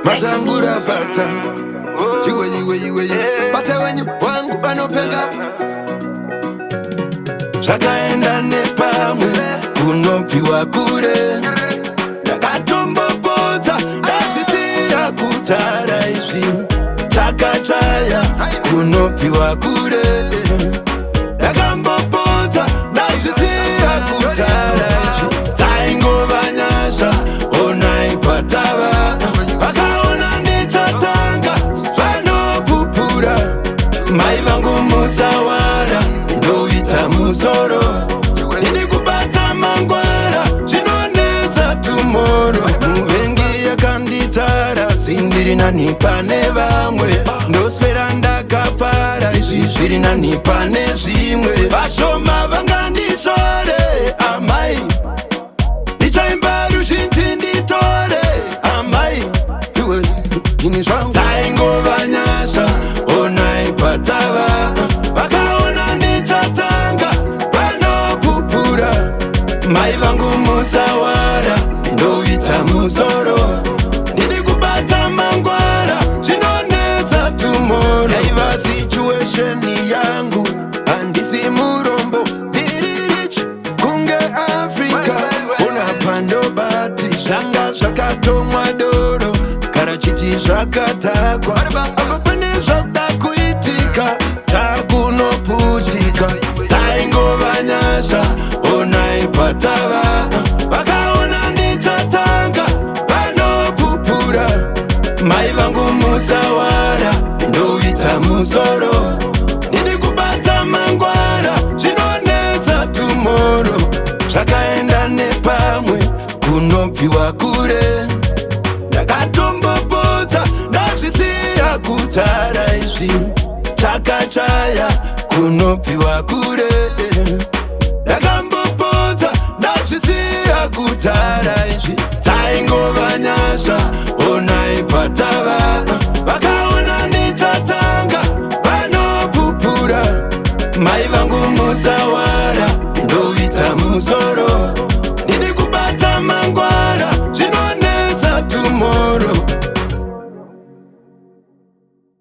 Mazangura bata. Iwe iwe iwe iwe. Bata wenyu wangu anopenga. Zvakaenda nepamwe kunobviwa kure. Ndakatombopotsa ndazvisiya kudhara izvi. Chakachaya kunobviwa kure. Ndakambopotsa ndazvisiya kudhara izvi. Dzaingova nyasha onai patava. Vakaona ndichatanga vanopupura. Mai vangu musawara ndoita musoro. Ndiri kubata mangwara zvinonetsa tomorrow. Muvengi yakanditara sindiri nani pane vamwe. Ndoswera ndakafara izvi zviri nani pane zvimwe. Vashoma vangandishore amai. Ndichaimba ruzhinji nditore amai. Iwe ini zvangu dzaingova nyasha onai patava. Vakaona ndichatanga vanopupura. Mai vangu musawara ndoita musoro. Ndiri kubata mangwara zvinonetsa tomorrow. Yaiva situation yangu handisi murombo ndiri rich kunge Africa. Ona pandobati zvanga zvakatomwa doro kana chiti zvakatakwa. Apo pane zvakuda kuitika takunoputika. Dzaingova nyasha onai patava. Vakaona ndichatanga vanopupura. Mai vangu musawara ndoita musoro. Ndiri kubata mangwara zvinonetsa tomorrow. Zvakaenda nepamwe kunobviwa kure. Ndakatombopotsa ndazvisiya kudhara izvi. Chakachaya kunobviwa kure. Ndakambopotsa ndazvisiya kudhara.